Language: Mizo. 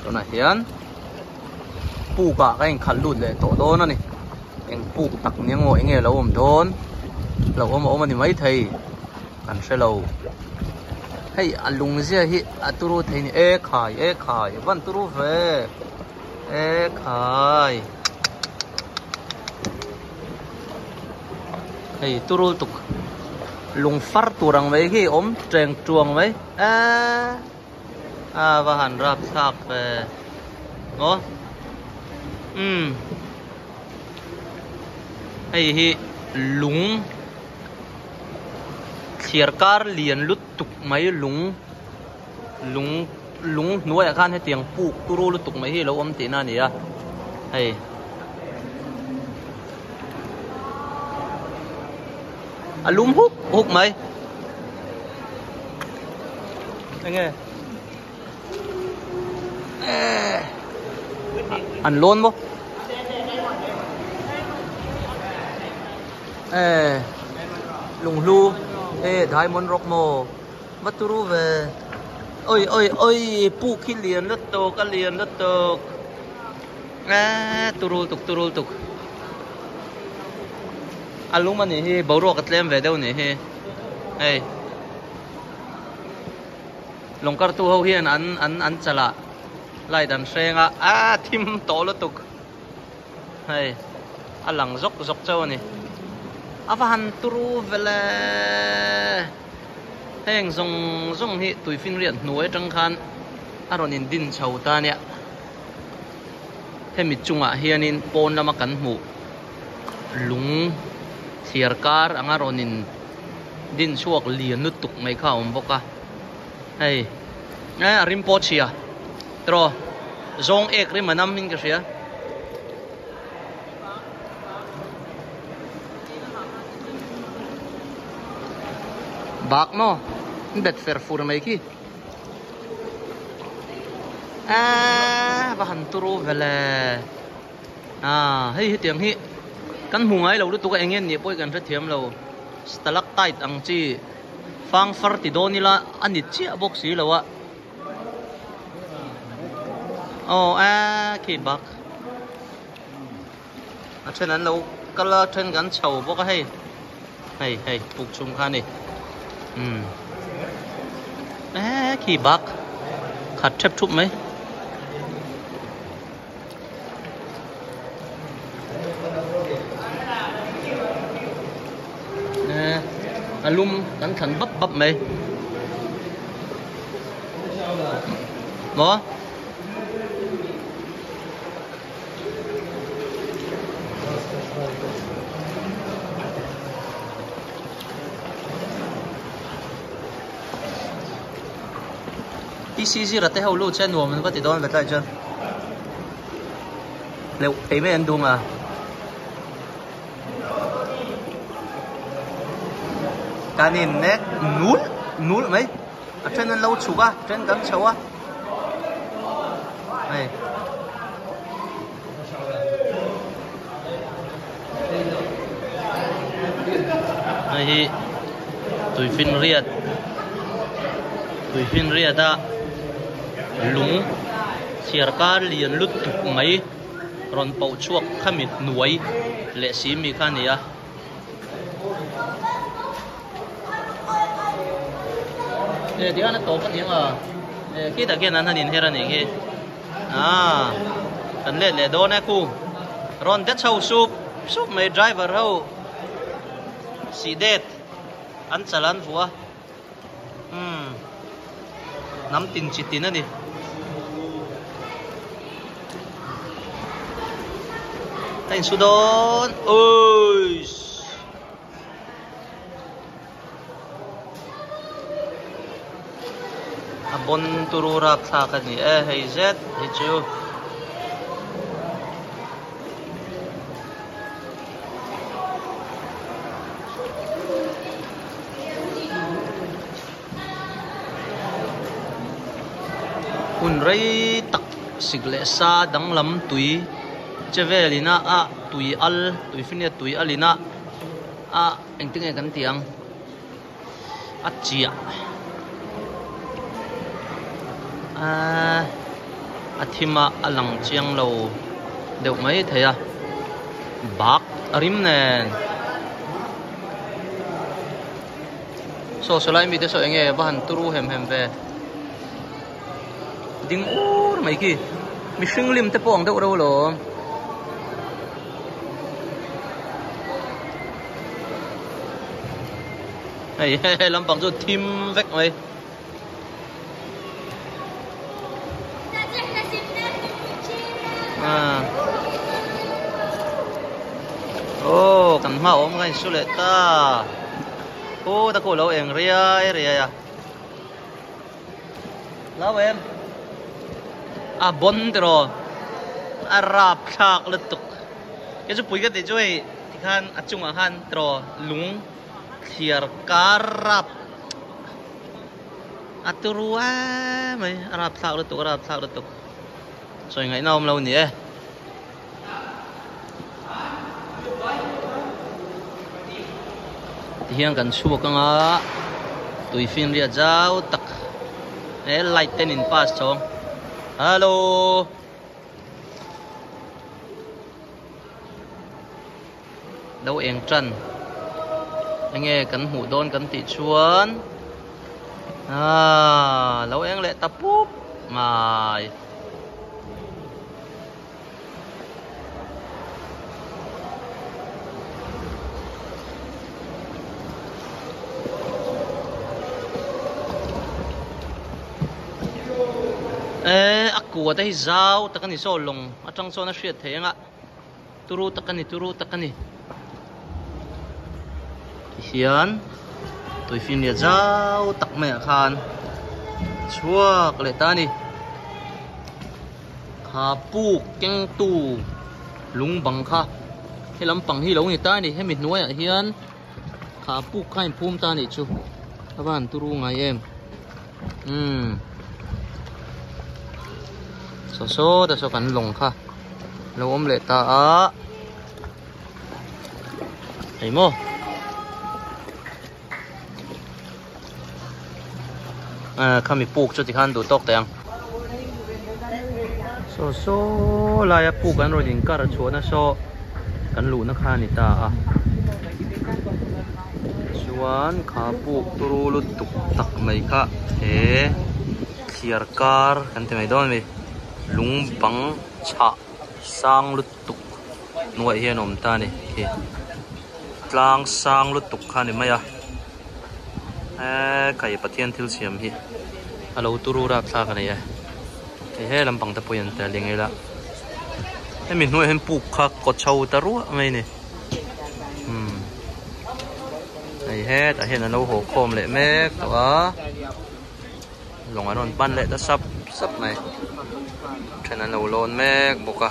Tunah hian puk ah ka inkhalh lut leh tawh dawn a ni. Eng puk tak ni angaw eng nge lo awm dawn lo awm a awm a ni maithei kan hre lo. Hei a lung zia hi a turu thei ni e khai e khai a van turu ve e khai hei turu tuk lung far tur ang mai khi awm teng tuang mai eee. A va han rap thlak ve maw umm hei hi lung thliar kar lian lutuk mai lung lung lung hnuaiah khan hetiang puk turu lutuk mai hi a lo awm tihna a ni a hei. A lum huk huk mai. Enge an lawn maw e lunghlu e diamond rock maw va turu ve oi oi oi puk hi lian lutuk a lian lutuk e turu tuk turu tuk a lum a nih hi boruak a tlem ve deuh a nih hi hei. Lawng kartu ho hian an an an chalh ah light an hreng a aaa thim tawh lutuk hei a lang zawk zawk chauh a ni a va han turu vele heng zawng zawng hi tuifinriat hnuai atang khan a rawn in din chho ta nia hemi chungah hianin pawn lama kan hmuh lung thliar kar anga rawn in. Din chhuak lian lutuk mai kha a awm bawk a, hei eh a rim pawh a chhia tiraw zawng ek rim a nam in ka hria. Bak maw an bet fer fur mai khi eh va han turu vele ah hei hetiang hi kan hmu ngai lo lutuk a eng nge nih pawh hi kan hrethiam lo. Stalactite ang chi fang far ti dawn ila a ni chiah bawk si lo a aw a khi bak a then an lo kal a then kan chho bawk a hei hei hei puk chhung kha a ni umm e khi bak khat thep thup mai. A lum kan thlan bap bap mai maw PCG rate ho lut se nuam an va ti dawn ve tlai chuan leuh thei mai an dung a. Kan in nek nul nul mai a then an lo chhuk a then kan chho a hei. Hei hi tuifinriat tuifinriat a lung chhiar kar lian lutuk mai rawn pauh chhuak khami hnuai leh si mi kha a ni a. E tihian a tawp a ni ang a e khitah khian an han inher a nih khi. Ah kan let leh dawn e khu rawn te chho sup sup mai driver ho sih det an chal an vuah a umm hnam tin chi tin a ni. A insu dawn oiss. A bawn turu rapthlak a ni e hei zet hi chu. Hun rei tak sik leh sa danglam tui che velin a a tui al tui finia tui alin a a. Engtin nge kan tih ang? A chiah. Ahh. A thim a a lang chiang lo deuh mai thei a bak a rim nen saw saw lai mite saw enge va han turu hem hem ve ding ur mai khi mihring lim te pawh ang deuh reuh alawm. Hei he lampang chu thim vek mai. Aw kan hma awm ka insu leh ta aw ta ku lo eng riai riai a lo em a bon tiraw a rap thlak lutuk ke chu pui ka tih chu hei tikhan a chungah khan tiraw lung thliar kar rap. A turu em mai a rap thlak lutuk a rap thlak lutuk sawi ngaihna awm lo ni e. Tihian kan chhuak anga tui finriat zau tak he light ten in pass chawng hello. Lo eng tan enge kan hmuh dawn kan tih chuan aaa lo eng leh ta pup mai. Eee a kua te hi zau tak a ni saw lawng atang chuan a hriat theih ang a. Turu tak a ni turu tak a ni tihian tuifim leh zau tak maiah khan chhuak leh ta a ni kha puk keng tu lung bang kha he lampang hi lo ni ta a ni hemi hnuaiah hian kha puk kha a inphum ta a nih chu a van turu ngai em umm saw saw ta saw kan lawng kha. Lo awm leh ta a hei maw ah khami puk chu tikhan duh tawk teh ang saw saw laia puk an rawn inkar chhuahna saw kan luhna kha a ni ta a chuan kha puk turu lutuk tak mai kha he thliar kar kan ti mai dawn a ni. Lung bang chhah sang lutuk hnuaiah hian a awm ta a ni khi tlang sang lutuk kha a ni mai a eee khai Pathian thil siam hi a lo turu rap thlak a ni e hei he lampang te pawh hi an tel eng ila hemi hnuaiah hian puk kha kaw chho ta ruah mai a ni umm hei hetah hian an lo haw khawm leh mek tawh a. Lawng an rawn pan leh ta sap sap mai. Then an lo lawn mek bawk a.